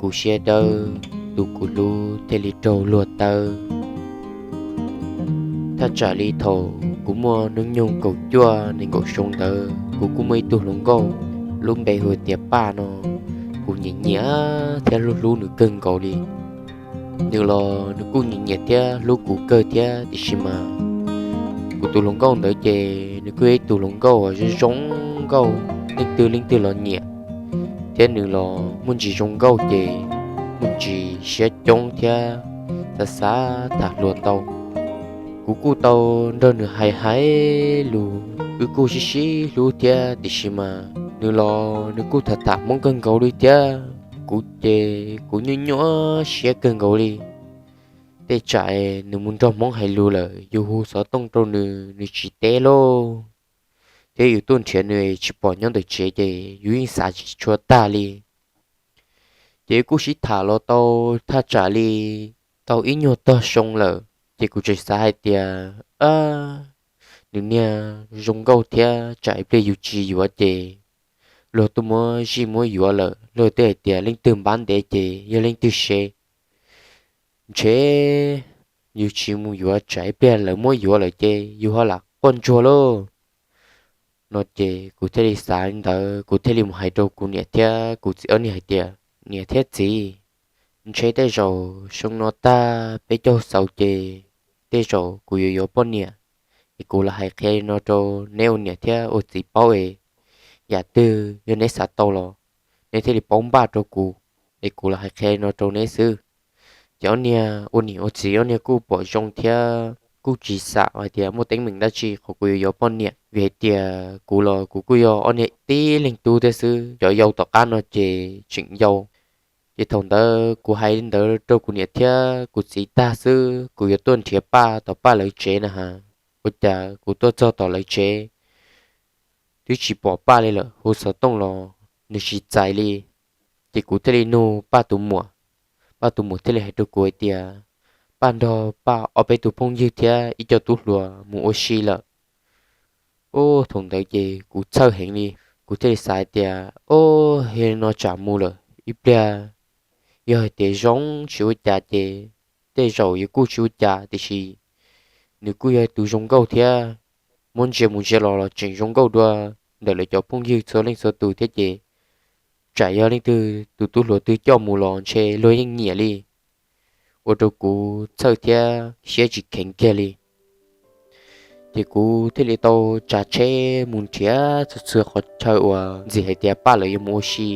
kuv siab dawb, tus kuv hlub thiaj li raug luag tawb. Thaj tsam li thaum kuv muaj hnub nyoog kaum cuaj nees nkaum xyoo ntawd, kuv kuj muaj ib tug hluas nkauj lub npe hu tias Paj no. Kuv nyiam nyiam thiab hlub hlub nws kawg nkaus li. Nws los nws kuj nyiam nyiam thiab hlub kuv kawg thiab, tiam sis mas kuv tus hluas nkauj ntawd ces nws kuj yog ib tug hluas nkauj zoo zoo nkauj, leej twg leej twg los nyiam, thiab nws los muaj ntsis zoo nkauj ces muaj ntsis siab coob thiab xav xav tham hluas ntau. Kuv kuj tau nrog nws hais hais lus, wb kuj sib sib hlub thiab, tiam sis mas nws los nws kuj tham tham Hmoob kawg nkaus li thiab. Kuv ces kuv nyuaj nyuaj siab kawg nkaus li. Tej tsam nws mus nrog Hmoob hais lus lawm, yus hu xov tooj rau nws, nws tsis teb lauj, thiab yus tuaj nrhiav nws tsis pom nyob ntawm tsev ces yus yeej xav tsis tshua tag li. Ces kuj sib tham los tau thaj tsam li tau ib nyuag tog xyoo lawm, ces kuv tseem xav hais tias, a, nws niag zoo nkauj thiab, tsam ib pliag yus tsis yuav ces luag tuaj muab zij muab yuav lawm, luag twb hais tias leej twg npab ntev ces yog leej twg sev. Ntshe yus tsis mus yuav, tsam ib pliag lawv muab yuav lawm ces yus ho lam quaj ntsuag lauj. No ces kuv thiaj li xav li ntawd, kuv thiaj li mus hais rau kuv niam thiab kuv txiv ob niag hais tias, niam thiab txiv, ntshe tej zaum xyoo no tag peb caug xaus ces tej zaum kuv yuav yuav poj niam, es kuv los hais qhia li no rau neb ua niam thiab ua txiv paub es yam twg yog neb xav tau los neb thiaj li paub npaj rau kuv, es kuv los hais qhia li no rau neb xwb. Ces ob niag ua niam ua txiv ob niag kuj pom zoo thiab kuj tsis xam hais tias muaj teeb meem dab tsi qhov kuv yuav yuav poj niam, vim hais tias kuv los kuv kuj yog ob niag tib leeg tub thiab xwb, cov yau tom qab no ces tseem yau. Ces thaum ntawd kuv hais li ntawd rau kuv niam thiab kuv txiv tag xwb, kuv yuav tuaj nrhiav Paj tom Paj lawv tsev na has, ua cas kuv tuaj txog tom lawv tsev twb tsis pom Paj li lawm, hu xov tooj los nws tsis txais li. Ces kuv thiaj li nug Paj tus muam, Paj tus muam thiaj li hais rau kuv hais tias Paj nrog Paj ob peb tus phooj ywg thiab ib co tub hluas mus ua si lawm. Ub, thaum ntawd ces kuv txhawj heev li, kuv thiaj li xav hais tias, ub, yog li no tsam mus lawm ib pliag yog hais tias zoo tsis ua cas ces tej zaum yuav kuj tsis ua cas, tiam sis nws kuj yog tus zoo nkauj thiab, muab ntsia mus ntsia los los tseem zoo nkauj dua ntawm lawv cov phooj ywg txhua leej txhua tus thiab ces tsam yog leej twg tus tub hluas twg coj mus los ntshe luag yeej nyiam li. Ua rau kuv txhawj thiab siab tsis kheev kiag li. Ces kuv thiaj li tau tsav tsheb mus nrhiav txhua txhua qhov chaw uas ntxim hais tias Paj lawv yuav mus ua si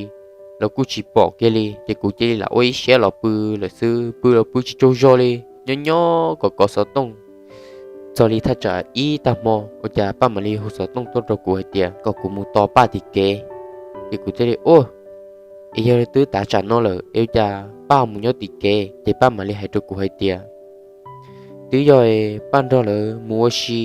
los kuj tsis pom kiag li, ces kuv cia li lam ua ib siab los pw lawm xwb, pw los pw tsis tsaug zog li, nyob nyob kov kov xov tooj. Txog li thaj tsam ib tag hmo ua cas Paj mam li hu xov tooj tuaj rau kuv hais tias kom kuv mus tos Paj tim kev. Ces kuv thiaj li, ua, es yog twb tav tsam no lawm es ua cas Paj mus nyob tim kev? Ces Paj mam li hais rau kuv hais tias, twb yog Paj nrog lawv mus ua si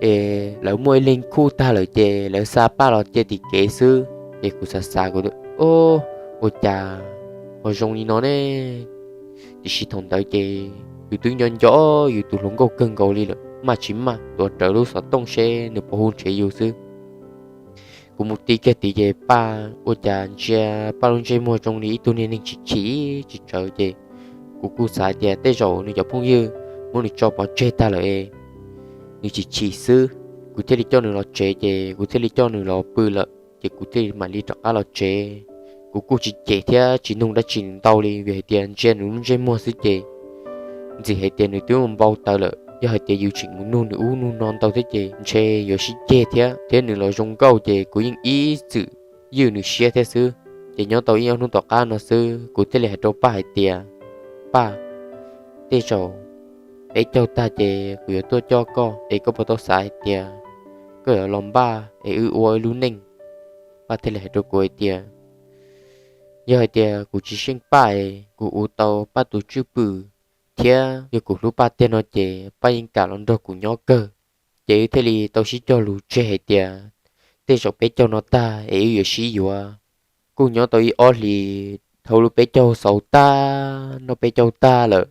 es lawv muaj ib leeg khuj tag lawm ces lawv xa Paj los cia tim kev xwb. Ces kuv xav xav kuv, ua cas ho zoo li no ne? Tiam sis thaum ntawd ces yus twb nco nco yus tus hluas nkauj kawg nkaus li lawm, maj tsis maj tuav rawv lub xov tooj seb nws puas hu nrhiav yus xwb. Kuv mus ti kiag tid ces Paj ua cas ntsia Paj lub ntsej muag zoo li ib tug niag neeg chim chim tsis tsawv ces kuv kuj xav tias tej zaum nws cov phooj ywg muab nws tso pov tseg tag lawm es nws chim chim xwb. Kuv thiaj li coj nws los tsev ces kuv thiaj li coj nws los pw lawm ces kuv thiaj li mam li rov qab los tsev. Kuv kuj tsis cem thiab tsis nug dab tsi nws ntau li vim hais tias ntsia nws lub ntsej muag xwb ces ntxim hais tias nws twb mus npau taws lawm. Yog hais tias yus tseem mus nug nws ub nug no ntau thiab ces ntshe yuav sib ceg thiab, thiab nws los zoo nkauj ces kuv yeej ib txwm ywj nws siab thiab xwb. Ces nyob tau ib ob hnub tom qab no xwb kuv thiaj li hais rau Paj hais tias, Paj, tej zaum peb caug tag ces kuv yuav tuaj coj koj es koj puas tau xav hais tias koj yuav los npaj es wb ua ib lub neej? Paj thiaj li hais rau kuv hais tias, yog hais tias kuv tsis xyeej Paj es kuv ua tau Paj tus cwj pwm thiab yog kuv hlub Paj tiag no ces Paj yeej kam los nrog kuv nyob kawg. Ces wb thiaj li tau sib cog lus tseg hais tias tej zaum peb caug no tag es wb yuav sib yuav. Kuj nyob tau ib ob hlis dhau lub peb caug xaus tag, noj peb caug tag lawm,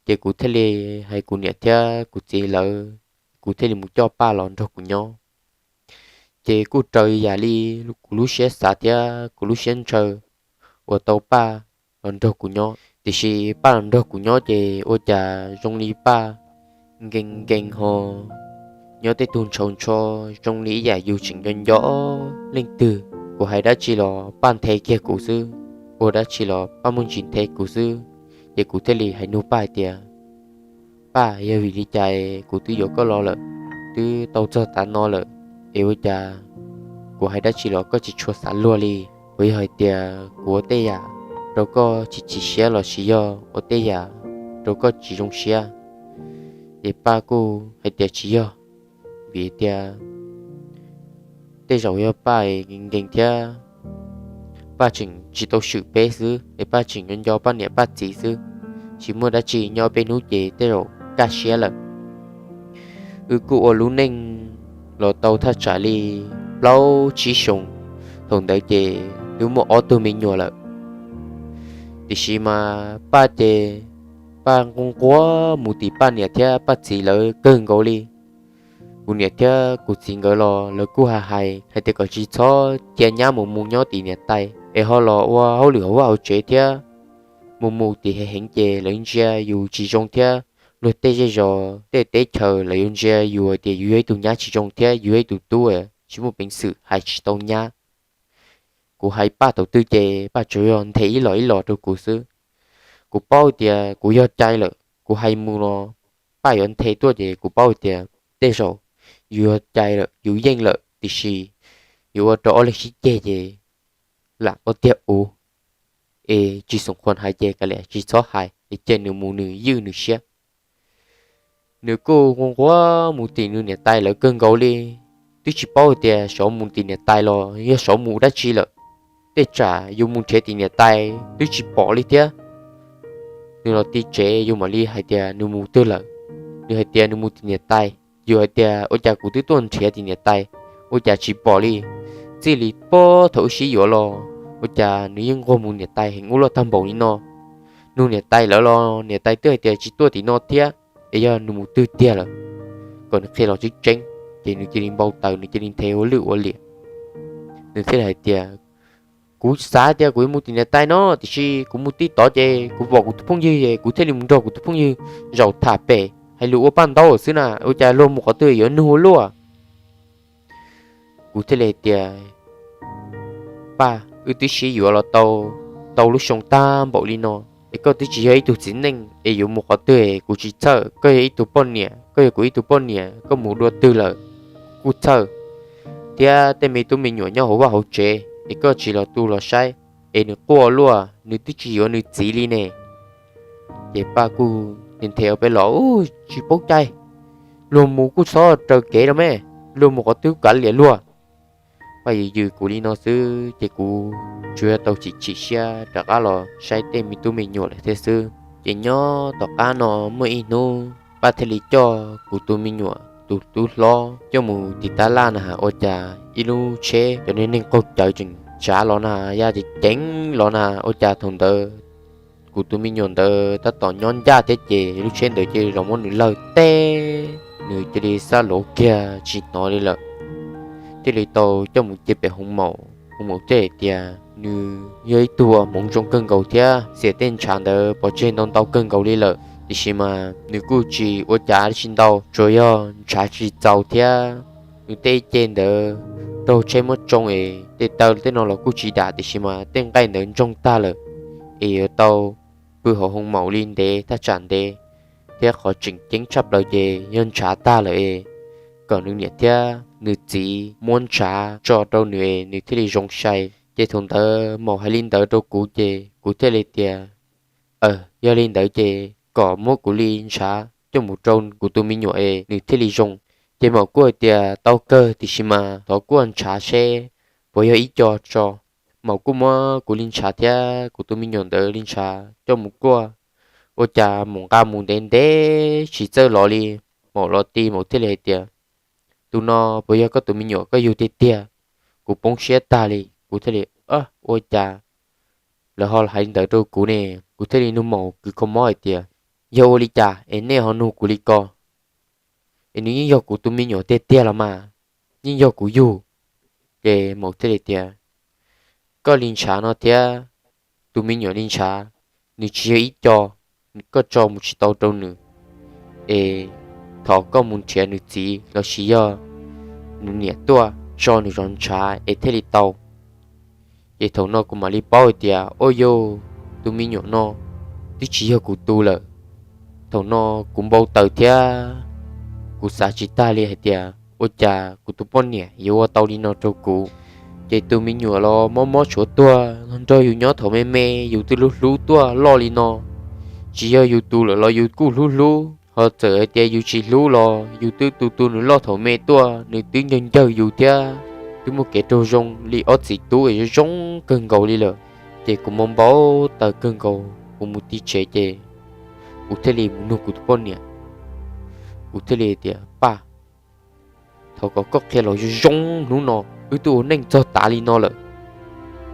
ces kuv thiaj li hais kuv niam thiab kuv txiv lawv, kuv thiaj li mus coj Paj los nrog kuv nyob. Ces kuj raws yam li kuv lub siab xav thiab kuv lub siab ntshaw, uas tau Paj los nrog kuv nyob. Tiam sis Paj los nrog kuv nyob ces ua cas zoo li Paj nkees nkees ho nyob tej tug ntshaus ntsho zoo li ib yam yus tseem nco nco leej twg. Kuv hais dab tsi los Paj nthe kiag kuv xwb, ua dab tsi los Paj muaj ntsis nthe kuv xwb. Ces kuv thiaj li hais nug Paj hais tias, Paj, yog vim li cas kuv twb yuav koj los lawm, twb tau txog tav no lawm, es ua cas kuv hais dab tsi los koj tsis tshua xav luag li? Puas yog hais tias kuv ua tej yam rau koj tsis chim siab los sis yog ua tej yam rau koj tsis zoo siab? Ces Paj kuj hais tias tsis yog, vim tias tej zaum yog Paj nkees thiab Paj tseem tsis tau swm peb xwb es Paj tseem nco nco Paj niam Paj txiv xwb, tsis muaj dab tsi nyob peb hnub ces tej zaum kaj siab lawm. Wb kuj ua lub neej los tau thaj tsam li plaub tsib xyoos, thaum ntawd ces twb muaj ob tug me nyuam lawm. Tiam sis mas Paj ces Paj nquag nquag mus tim Paj niam thiab Paj txiv lawv kawg nkaus li. Kuv niam thiab kuv txiv nkawd los lawv kuj hais hais hais tias kom tsis txhob cia nyab mus mus nyob tim niam tais es ho los ua hauj lwm hauv vaj hauv tsev thiab. Mus mus tim heev heev ces lawv ntsia yus tsis zoo thiab luag tej zej zos tej teb chaws lawv yuav ntsia yus hais tias yus yog ib tug nyab tsis zoo thiab yus yog ib tug tub tsis muaj peev xwm hais tsis tau nyab. Kuv hais Paj thaum twg ces Paj tsuas yog nthe ib los ib los rau kuv xwb. Kuv paub tias kuv yog cai lawm, kuv hais mus los Paj yuav nthe tuaj ces kuv paub tias tej zaum yus yog cai lawm, yus yeej lawm, tiam sis yuav ua rau ob leeg sib ceg ces lam ua tiag ua es tsis xoom qhuas hais ces kav liam tsis txhob hais es cia nws mus nws ywj nws siab. Nws kuj nquag nquag mus tim nws niam tais lawv kawg nkaus li, twb tsis paub tias xyov mus tim niam tais los yog xyov mus dab tsi lawm. Tej tsam yus mus nrhiav tim niam tais twb tsis pom li thiab. Nws los ti tsev yus mam li hais tias nws mus twg lawm. Nws hais tias nws mus tim niam tais, yus hais tias ua cas kuv twb tuaj nrhiav tim niam tais ua cas tsis pom li. Txij li puag thaum wb sib yuav los ua cas nws yeej nquag mus niam tais heev ua luaj tag npaum li no. Nug niam tais lawv los niam tais twb hais tias tsis tuaj tim no thiab, es yog nws mus twg tiag lawm, kom nws qhia los tseeb tseeb. Ces nws cia li npau taws, nws cia li nthe ua lwj ua liam. Nws thiaj li hais tias kuv xav tias kuv yuav mus tim niam tais no tiam sis kuv mus tib tod ces kuv pom kuv tus phooj ywg es kuv thiaj li mus nrog kuv tus phooj ywg zaum tham pem hais lus ua paj ntaub xwb na, ua cas luag mus qhov twg yuav nug ua luaj. Kuv thiaj li hais tias Paj, wb twb sib yuav los tau, tau lub xyoo tag npaum li no es koj twb tsis yog ib tug txiv neej es yuav mus qhov twg es kuv tsis txhawj. Koj yog ib tug poj niam, koj yog kuv ib tug poj niam, koj mus dua twg lawm kuv kuj txhawj. Thiab tej me tub me nyuam nyob hauv vaj hauv tsev es koj tsis los tu los saib es nws quaj luaj, nws twb tsis yuav nws txiv li ne. Ces Paj kuj nthe nthe ua peb los, tsis paub cai, luag mus kuj txhob raws kev rau me, luag mus qhov twg kav liam luag. Paj yws yws kuv li no xwb ces kuv tsuas yog tau chim chim siab rov qab los saib tej me tub me nyuam lawm thiab xwb. Ces nyob tom qab no muaj ib hnub Paj thiaj li coj kuv tus me nyuam tus tub hlob coj mus tim tab laj na, ua cas ib lub tsheb cov niag neeg qaug cawv tseem tsav los na, ya ceev ceev los na, ua cas thaum ntawd kuv tus me nyuam ntawd tab tom nyob ncaj thiab ces lub tsheb ntawd cia li los muab nws lawg teb, nws cia li xab luv kiag tsis hnov li lawm. Thiaj li tau coj mus cia pem hoo maum, hoo maum thiaj hais tias nws yog ib tug uas hmoov zoo kawg nkaus thiab xiam tej ntshav ntawd pov tseg ntau ntau kawg nkaus li lawm, tiam sis mas nws kuj tsis ua cas tsis ntau, tsuas yog ntshav tsis txaus thiab. Nws tej ce ntawd raug tsheb muab tsoo es tej taw tej no los kuj tsis dam, tiam sis mas tej nqaij ntawd ntsoog tag lawm, es yuav tau pw hauv hoo maum li ntev thaj tsam ntev, thiab qhov tseem ceeb tshaj plaws ces yog ntshav tag lawm es kom nws niam thiab nws txiv muab ntshav tso rau nws es nws thiaj li zoo sai. Ces thaum ntawd maum hais li ntawd rau kuv ces kuv thiaj li tias, aw, yog li ntawd ces kom muab kuv li ntshav coj mus rau kuv tus me nyuam es nws thiaj li zoo. Ces maum kuj hais tias tau kawg, tiam sis mas thov kuaj ntshav seb puas yog ib co tso. Maum kuj muab kuv li ntshav thiab kuv tus me nyuam ntawd li ntshav coj mus kuaj, ua cas maum nqa mus ntev ntev tsis txawj los li. Maum los ti maum thiaj li hais tias, tus no puas yog koj tus me nyuam koj yug tiag tiag? Kuv poob siab tag li, kuv thiaj li, ua cas lawv ho hais li ntawd rau kuv ne? Kuv thiaj li nug maum kws kho mob hais tias, yog ua li cas es nej ho nug kuv li ko? Es nws yeej yog kuv tus me nyuam tiag tiag los mas, yeej yog kuv yug. Ces maum thiaj li tias, koj li ntshav no thiab tus me nyuam li ntshav, nws tsis yog ib co, koj tso mus tsis tau rau nws, es thov koj mus nrhiav nws txiv los sis yog nws niam tuaj tso nws zov ntshav es thiaj li tau. Ces thaum no kuv mam li paub hais tias, ua yog tus me nyuam no twb tsis yog kuv tus lawm. Thaum no kuv npau taws thiab kuv xav tsis tag li hais tias, ua cas kuv tus poj niam yuav ua tau li no rau kuv? Ces tus me nyuam los mob mob tshuav tuag nrog yus nyob thaum me me, yus twb hlub hlub tuaj loj li no, tsis yog yus tus lawm los yus kuj hlub hlub, ho txawm hais tias yus tsis hlub los yus twb tu tu nws loj thaum me tuaj, nws twb ncawg ncawg yus thiab twb muaj kev raug zoo li ob txiv tub es zoo kawg nkaus li lawm. Ces kuv mob npau taws kawg nkaus, kuv mus txog tsev ces kuv thiaj li mus nug kuv tus poj niam. Kuv thiaj li tias, Paj, thov kom koj qhia los zoo zoo, hnub no wb twb ua neej txog tav li no lawm,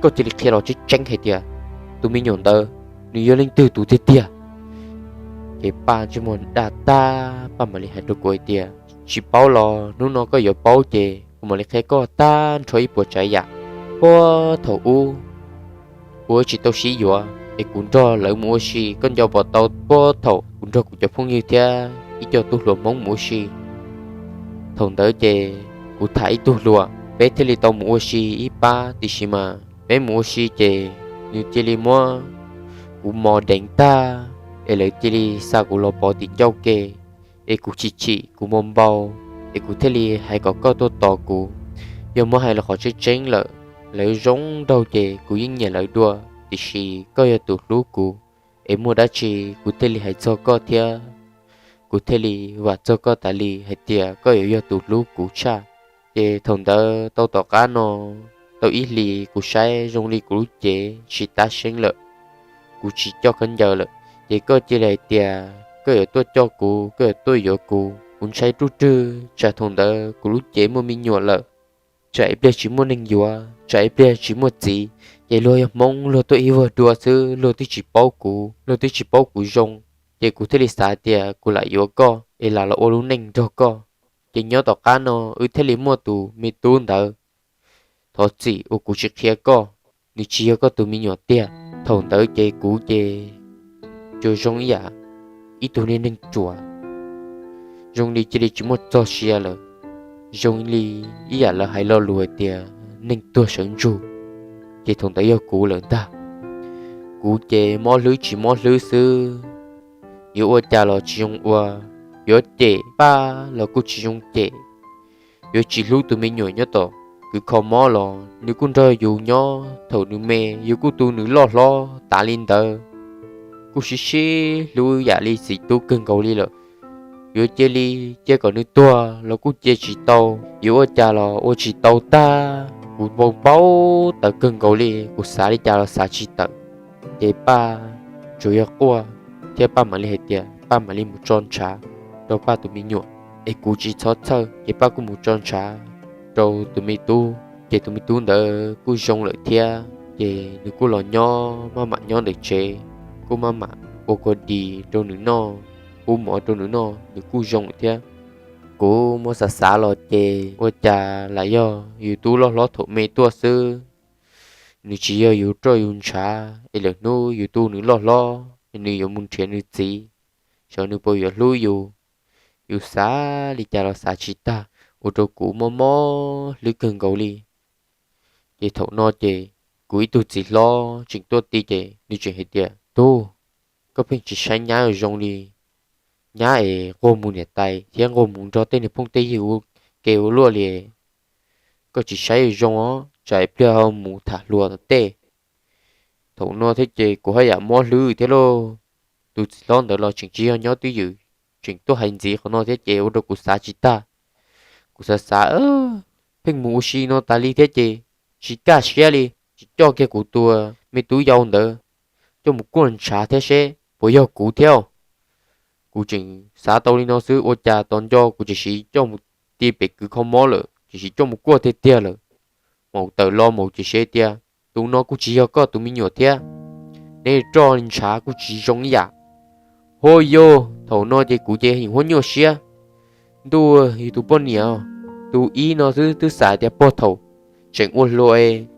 koj cia li qhia los tseeb tseeb hais tias tus me nyuam ntawd nws yog leej twg tus tiag tiag. Ces Paj ntsej muag dag tag, Paj mam li hais rau kuv hais tias, Tsis paub los hnub no koj yuav paub ces kuv mam li qhia koj tag nrho ib puas tsav yam. Puag thaum ub kuv tsis tau sib yuav es kuv nrog lawv mus ua si, koj nco pom tau puag thaum kuv nrog kuv cov phooj ywg thiab ib co tub hluas Hmoob mus ua si. Thaum ntawd ces kuv tham ib tug hluas, peb thiaj li tau mus ua si ib pab, tiam sis mas peb mus ua si ces nws cia li muab kuv mos deev tag, es lawv cia li xa kuv los pov tim ncauj ke, es kuv chim chim kuv npau npau, es kuv thiaj li hais kom koj tuaj tos kuv. Yog muab hais los qhov tseeb tseeb lawm, lawv zoo nraug ces kuv yeej nyiam lawv dua, tiam sis koj yog tus hlub kuv, es muaj dab tsi kuv thiaj li hais txog koj thiab kuv thiaj li vam txog koj tas li hais tias koj yuav yog tus hlub kuv tshaj. Ces thaum ntawd tau tom qab no tau ib hlis kuv saib zoo li kuv lub cev tsis tab seeb lawm, kuv tsis coj khaub ncaws lawm, ces koj cia li hais tias koj yuav tuaj coj kuv, koj yuav tuaj yuav kuv. Kuv ntshai ruj rwg tsam thaum ntawd kuv lub cev muaj me nyuam lawm, tsam ib pliag tsis muaj neeg yuav, tsam ib pliag tsis muaj txiv, ces luag yog Hmoob luag tuaj ib vuag dua xwb, luag twb tsis paub kuv, luag twb tsis paub kuv zoo. Ces kuv thiaj li xav tias kuv lam yuav koj es lam los ua lub neej nrog koj. Ces nyob tom qab no wb thiaj li muaj tus me tub ntawd. Thov txim uas kuv tsis qhia koj, nws tsis yog koj tus me nyuam tiag. Thaum ntawd ces kuv ces tsuas zoo ib yam ib tug niag neeg ruam, zoo li cia li tsis muaj txoj sia lawm, zoo li ib yam lawv hais lo lus hais tias neeg tuag sawv ntsug. Ces thaum ntawd yog kuv lawm ntag. Kuv ces mob hlwb tsis mob hlwb xwb, yuav ua cas los tsis zoo ua, yuav cem Paj los kuj tsis zoo cem, yuav tsis hlub tus me nyuam nyob tom kwv kho mob los nws kuj nrog yus nyob thaum nws me, yus kuj tu nws loj hlob tas li ntawd, kuj sib sib hlub yam li txiv tub kawg nkaus li lawm. Yuav cia li cia kom nws tuag los kuj cia tsis tau, yuav ua cas los ua tsis tau tag. Kuv npau npau taws kawg nkaus li, kuv xav li cas los xav tsis tawm. Ces Paj tsuas yog quaj, thiab Paj mam li hais tias Paj mam li mus tso ntshav rau Paj tus me nyuam, es kuv tsis txhob txhawj. Ces Paj kuj mus tso ntshav rau tus me tub, ces tus me tub ntawd kuj zoo lawm thiab. Ces nws kuj los nyob maj mam nyob ntawm tsev, kuj maj mam ua kua dis rau nws noj, pub mov rau nws noj, nws kuj zoo lawm thiab. Kuv muab xav xav los ces ua cas lam yog yus tub loj hlob thaum me tuaj xwb. Nws tsis yog yus roj yus ntshav es lwm hnub yus tu nws loj hlob, nws yuav mus nrhiav nws txiv, xyov nws puas yuav hlub yus. Yus xav li cas los xav tsis tag, ua rau kuv mob mob hlwb kawg nkaus li. Ces thaum no ces kuv ib tug txiv hlob tseem tuaj ti ces nws tseem hais tias, Tub, koj pheej tsis saib nyab zoo li, nyab es nquag mus niam tais thiab nquag mus nrog tej niag phooj tej ywg ua ke ua luaj li, koj tsis saib zoo os, tsam ib pliag ho mus tham hluas tom tej. Thaum no thiab ces kuv haj yam mob hlwb thiab lauj. Tus txiv hlob ntawd los tseem tsis yog nyob twj ywm, tseem tuaj hais ntxiv qhov no thiab ces ua rau kuv xav tsis tag. Kuv xav xav, pheej mus ua si no tas li thiab ces tsis kaj siab li, tsis coj kiag kuv tus me tub yau ntawd coj mus kuaj ntshav thiab seb puas yog kuv thiab. Kuv tseem xav tau li no xwb, ua cas tos nco kuv tseem siv coj mus ti pem kwv kho mob lawm, tseem siv coj mus kuaj tiag tiag lawm. Maum tawm los maum ces seb tias, Tus no kuj tsis yog koj tus me nyuam thiab, neb roj ntshav kuj tsis zoo ib yam. Huab yug, thaum no ces kuv ces yeej huab nyuaj siab. Ntuj, yus tus poj niam, tus ib no xwb twb xav tias puag thaum tseem ua hluas es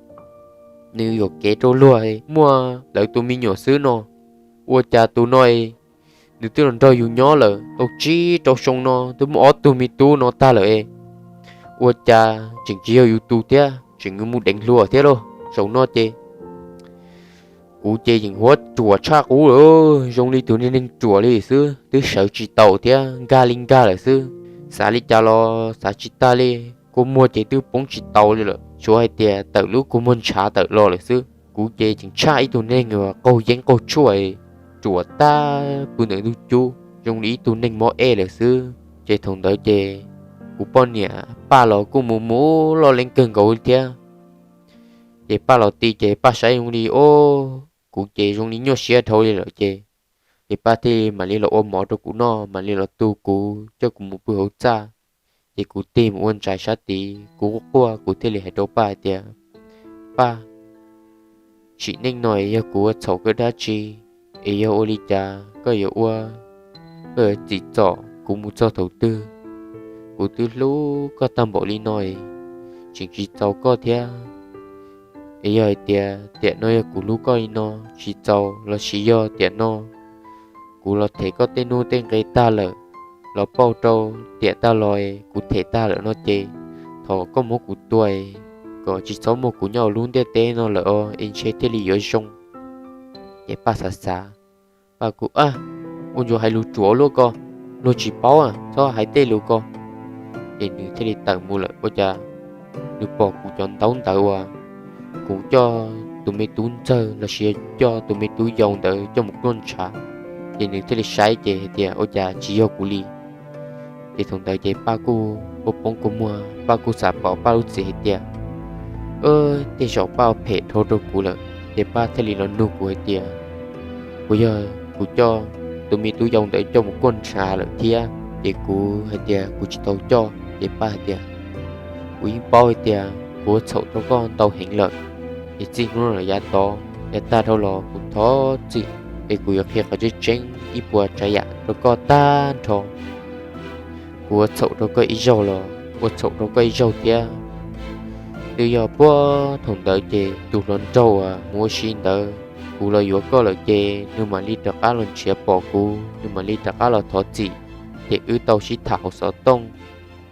nws yuam kev rau luag, muaj lawv tus me nyuam xwb no. Ua cas tus no nws twb los nrog yus nyob lawm tau tsib rau xyoo no twb muaj ob tug me tub no tag lawm es, ua cas tseem tsis yog yus tus thiab, tseem mus deev hluas thiab lauj. Zaum no ces kuv ces yeej huab ruam tshaj qub lawm, zoo li tus neeg ruam li xwb, twb sawv tsis taus thiab nkag li nkag lawm xwb. Xav li cas los xav tsis tag li, kua muag ces twb poob tsis tau li lawm, tsuav hais tias tawm lub kua muag ntshav tawm los lawm xwb. Kuv ces tseem tshaj ib tug neeg uas qaug yeeb qaug tshuaj, ruam tag pw ntawm ntug cub zoo li ib tug neeg mob ej lawm xwb. Ces thaum ntawd ces kuv poj niam Paj los kuj mus mus loj leeb kawg nkaus li thiab. Ces Paj los ti ces Paj saib zoo li, o, kuv ces zoo li nyuaj siab dhau li lawm ces, ces Paj thiaj mam li los ua mov rau kuv noj, mam li los tu kuv coj kuv mus pw hauv txaj. Ces kuv tig mus ua ntsais sab tid, kuv quaj quaj kuv thiaj li hais rau Paj hais tias, Paj, sim neej no yog kuv ua txhaum koj dab tsi, es yog ua li cas koj yuav ua, koj yuav tsim txom kuv mus txog thaum twg? Kuv twb hlub koj tag npaum li no es, tseem tsis txaus koj thiab. Es yog hais tias tiam no yog kuv hlub koj li no tsis txaus lossis yog tiam no kuv los them koj tej nuj tej nqe tag lawm, los pauj rau tiam tag los kuv them tag lawm no ces, thov koj muab kuv tua kom tsis txhob muaj kuv nyob hauv lub ntiaj teb no lawm os, es ntshe thiaj li yuav zoo. Ces Paj xav xav, Paj kuj, a, ua ntsuas hais lus ruam luaj ko, luag tsis paub, txhob hais tej lus ko. Ces nws thiaj li tawm mus lawm. Ua cas nws pom kuv cov ntaub ntawv uas kuv coj tus me tub ntxawg lossis yog coj tus me tub yau ntawd coj mus kuaj ntshav, ces nws thiaj li saib ces hais tias, Ua cas tsis yog kuv li? Ces thaum ntawd ces Paj kuj poob kua muag, Paj kuj xav pom Paj lub txiv hais tias, Tej zaum Paj phem dhau rau kuv lawm. Ces Paj thiaj li los nug kuv hais tias, Puas yog kuv coj tus me tub yau ntawd coj mus kuaj ntshav lawm thiab? Ces kuv hais tias kuv tsis tau coj. Ces Paj hais tias, Kuv yeej paub hais tias kuv ua txhaum rau koj ntau heev lawm, es txij hnub no yav tod yav tag dhau los kuv thov txim, es kuv yuav qhia qhov tseeb tseeb ib puas tsav yam rau koj tag nrho. Kuv ua txhaum rau koj ib zaug los ua txhaum rau koj ib zaug thiab. Twb yog puag thaum ntawd ces tus hluas nraug uas mus ua si ntawd, kuv los yuav koj lawm ces nws mam li rov qab los nrhiav pom kuv, nws mam li rov qab los thov txim. Ces wb tau sib tham hauv xov tooj,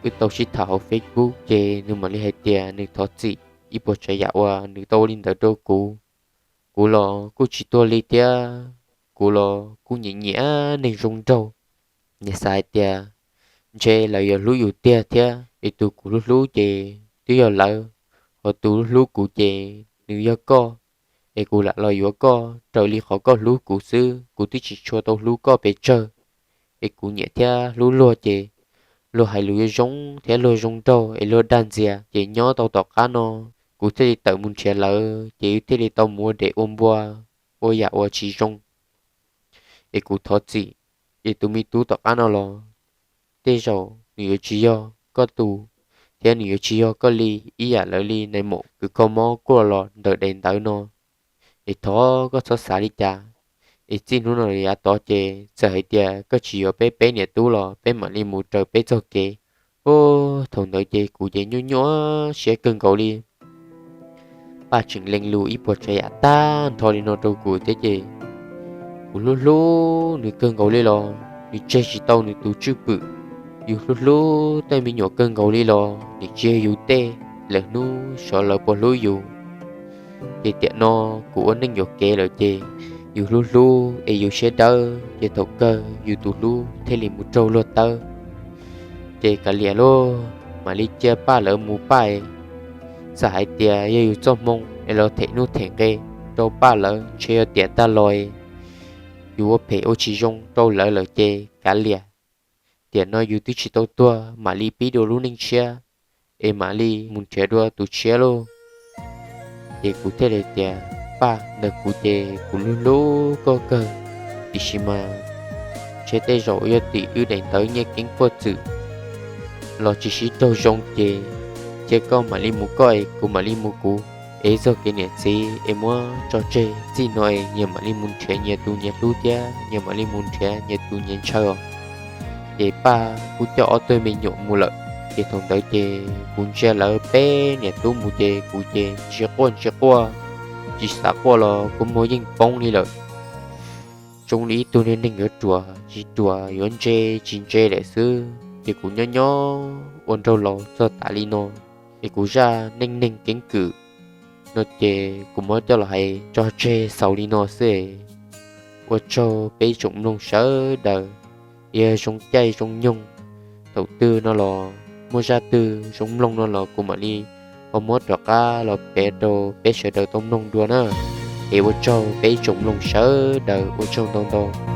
wb tau sib tham hauv Facebook ces nws mam li hais tias nws thov txim ib puas tsav yam uas nws tau ua li ntawd rau kuv. Kuv los kuj tsis tuag li thiab, kuv los kuj nyiam nyiam neeg zoo nraug. Nyias xav hais tias ntshe lawv yuav hlub yus tiag thiab, es tus kuv hlub hlub ces twb yog lawv, ho tus hlub hlub kuv ces nws yog koj, es kuv lam los yuav koj raws li qhov koj hlub kuv xwb, kuv twb tsis tshua tau hlub koj pes tsawg. Es kuv nyiam thiab hlub luag ces luag hais lus yuav zoo thiab luag zoo nraug es luag dag ntxias, ces nyob tau tom qab no kuv thiaj li tawm mus nrhiav lawv, ces wb thiaj li tau mus ua dev ua npua, ua yam uas tsis zoo. Es kuv thov txim, es tus me tub tom qab no los tej zaum nws yuav tsis yog koj tus, thiab nws yuav tsis yog koj li, ib yam lawv li nais maum kws kho mob kuaj los ntawm daim ntawv no. Es thov koj txhob xav li cas, es txij hnub no yav tod ces txawm hais tias koj tsis yuav peb peb niam tub los peb mam li mus raws peb txoj kev. Ub, thaum ntawd ces kuv ces nyuaj nyuaj siab kawg nkaus li. Paj tseem lees lus ib puas tsav yam tag nrho li no rau kuv thiab ces kuv hlub hlub nws kawg nkaus li los nws tseg tsis tau nws tus tswj pwm. Yus hlub hlub tej me nyuam kawg nkaus li los nws tsis yog yus tej, lawm hnub xyov lawv puas hlub yus. Ces tiam no kuv ua neej yuam kev lawm ces yus hlub hlub es yus siab dawb ces thaum kawg yus tus hlub thiaj li mus raug luag tawb. Ces kav liam lauj, mam li cia Paj lawv mus Paj. Txawm hais tias yog yus txoj hmoo es los them nuj them nqe rau Paj lawv ntshe yog tiam tag los yus ua phem ua tsis zoo rau lawv lawm ces kav liam. Tiam no yus twb tsis tau tuag, mam li pib dua lub neej tshiab es mam li mus nrhiav dua tus tshiab lauj. Ces kuv thiaj li tias, Paj, ntawm kuv ces kuv hlub hlub koj kawg, tiam sis mas ntshe tej zaum yog tim wb daim ntawv nyiaj keeb puaj txwm los tsis sib raug zoo ces cia koj mam li mus koj es kuv mam li mus kuv, es txoj kev niam txiv es muab tso tseg txij no es nyias mam li mus nrhiav nyias tus nyias hlub thiab nyias mam li mus nrhiav nyias tus nyias ntshaw os. Ces Paj kuj coj ob tug me nyuam mus lawm. Ces thaum ntawd ces kuv ntsia lawv peb niam tub mus ces kuv ces ntsia quaj ntsia quaj. tsis xav quaj los kua muag yeej poob li lawm. Zoo li ib tug niag neeg yuav ruam tsis ruam, yuav ntse tsis ntse lawm xwb. Ces kuv nyob nyob ua nraug laus txog tav li no, es kuv zaj neej neeg keeb kwm no ces kuv muab coj los hais tso tseg xaus li no xwb. Ua tsaug peb ib tsoom mloog sawv daws. Yog zoo caij zoo nyoog thaum twg no los muaj zaj twg zoo mloog no los kuv mam li ho muab rov qab los piav rau peb sawv daws tau mloog dua na. Es ua tsaug peb ib tsoom mloog sawv daws, ua tsaug ntau ntau.